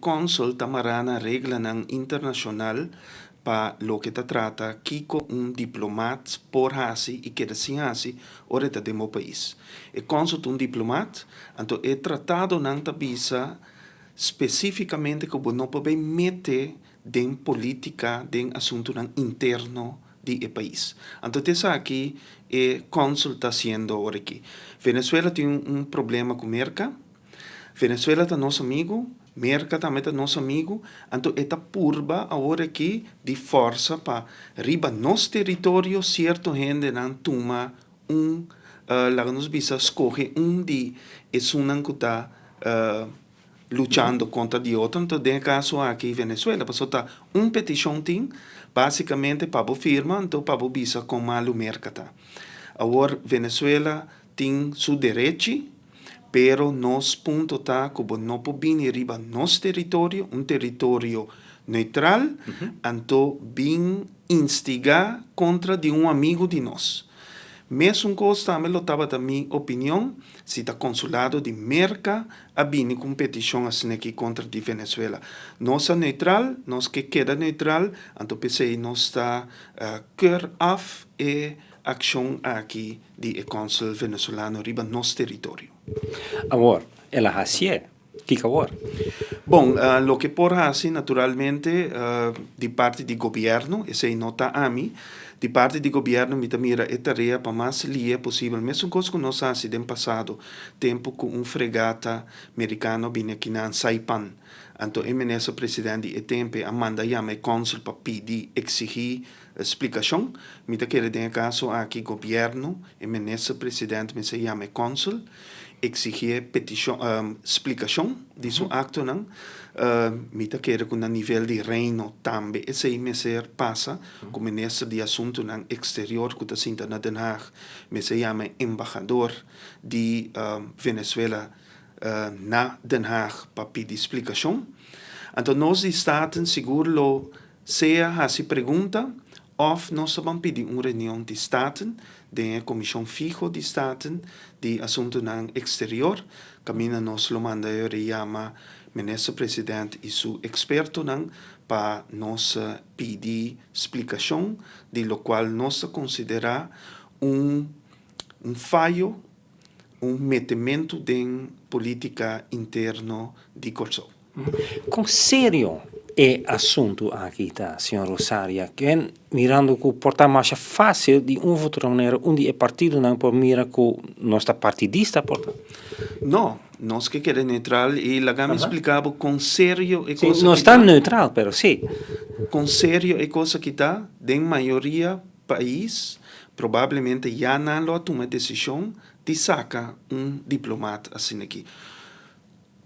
kònsùl ta mará na reglanan internashonal pa loke ta trata kiko un diplomat por hasi i keda sin hasi ora e ta den bo pais. E kònsùl ta un diplomat, anto e tratadonan ta bisa spesífikamente ku bo no por bai mete den polítika, den asuntunan interno di e pais. Anto ta esaki e kònsùl ta hasiendo ora aki. Venezuela tin un problema ku Merka. Venezuela ta nos amigu, Merka tambe ta nos amigu, anto e ta purba awor aki di fòrsa pa riba nos teritorio sierto hendenan tuma un, laga nos bisa skohe un di esunnan ku ta luchando kontra di otro, anto den e kaso aki Venezuela, pasobra ta un petishon tin básikamente pa bo firma anto pa bo bisa kon malu Merka ta. Awor Venezuela tin su derechi. Pero nos punto ta ku bo no por bini riba nos teritorio, un teritorio neutral, anto bin instigá kontra di un amigu di nos. Mesun kos tambe lo tabata mi opinion si ta konsulado di Merka a bini ku un petishon asin'aki kontra di Venezuela. Nos ta neutral, nos ke keda neutral, anto p'esei nos ta keur af e akshon aki di e kònsel venezolano riba nos teritorio. Awor, el a hasié. Kiko awor? Bon, loke por hasi naturalmente di parti di gobièrnu, esei no ta ami, di parti di gobièrnu mi ta mira e tarea pa mas lie posibel, mesun kos ku nos hasi den pasado, tempu ku un fregata merikano bini akinan, Saipan, anto e minister president di e tempe a manda yama e kònsel pa pidi, eksigí Splikashon, Mi ta kere den e kaso aki gobièrnu, e minister president mester yama e kònsùl, eksigié petishon, splikashon di su aktonan. Mi ta kere ku na nivel di Reino tambe esei mester pasa, ku minister di asuntunan eksterior ku ta sinta na Den Haag mester yama e embahador di Venezuela na Den Haag pa pidi splikashon. Anto nos di Staten sigur lo Sea hasi pregunta òf nos ta ban pidi un reunion di Staten den e Komishon Fiho di Staten di Asuntunan Eksterior, kaminda nos lo manda e reyama Minister President i su ekspertonan pa nos pidi splikashon di lokual nos ta konsiderá un un fayo, un metementu den politika interno di Kòrsou. Kon serio e asuntu aki ta, señor Rosaria? Ken mirando ku por ta masha fásil di un of otro manera un di e partidonan por mira ku nos ta partidista por ta? No, nos ke keda neutral i laga mi splika bo kon serio e Sí, kos nos aki ta ta. neutral, pero sí. Kon serio e kos aki ta, den mayoria pais probablemente ya nan lo a tuma e desishon di saka un diplomat asin'aki.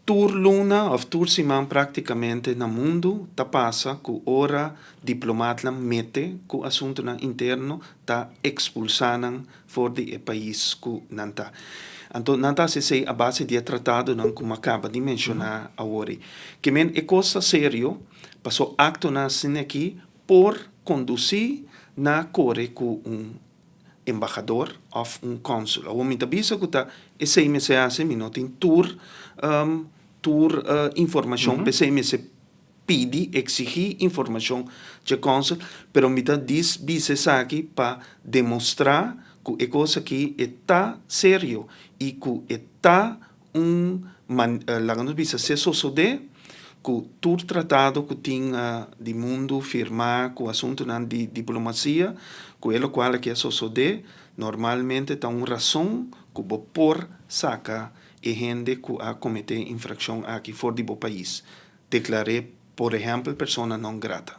Tur luna of tur siman praktikamente na mundu ta pasa ku ora diplomatnan mete ku asuntunan interno ta ekspulsá nan for di e pais ku nan ta. Anto nan ta hasi esei a base di e tratadonan ku m'a kaba di menshoná awor. Ke men e kos ta serio paso aktonan asina aki por kondusí na kore ku un embahador of un consul. Awor mi ta bisa cu ta esey mester haci, mi no tin tur tur informacion p'esey mester pidi, exigi informacion dje consul, pero mi ta dis bisa esaki pa demostra cu e cos aki e ta serio y cu e ta Un man, laga nos bisa se sosodé ku tur tratado ku tin di mundu firmá ku asuntunan di diplomasia, ku e lokual aki a sosodé, normalmente ta un rason ku bo por saka e hende ku a kometé infrakshon aki for di bo pais, deklar'é por ehèmpel persona non grata.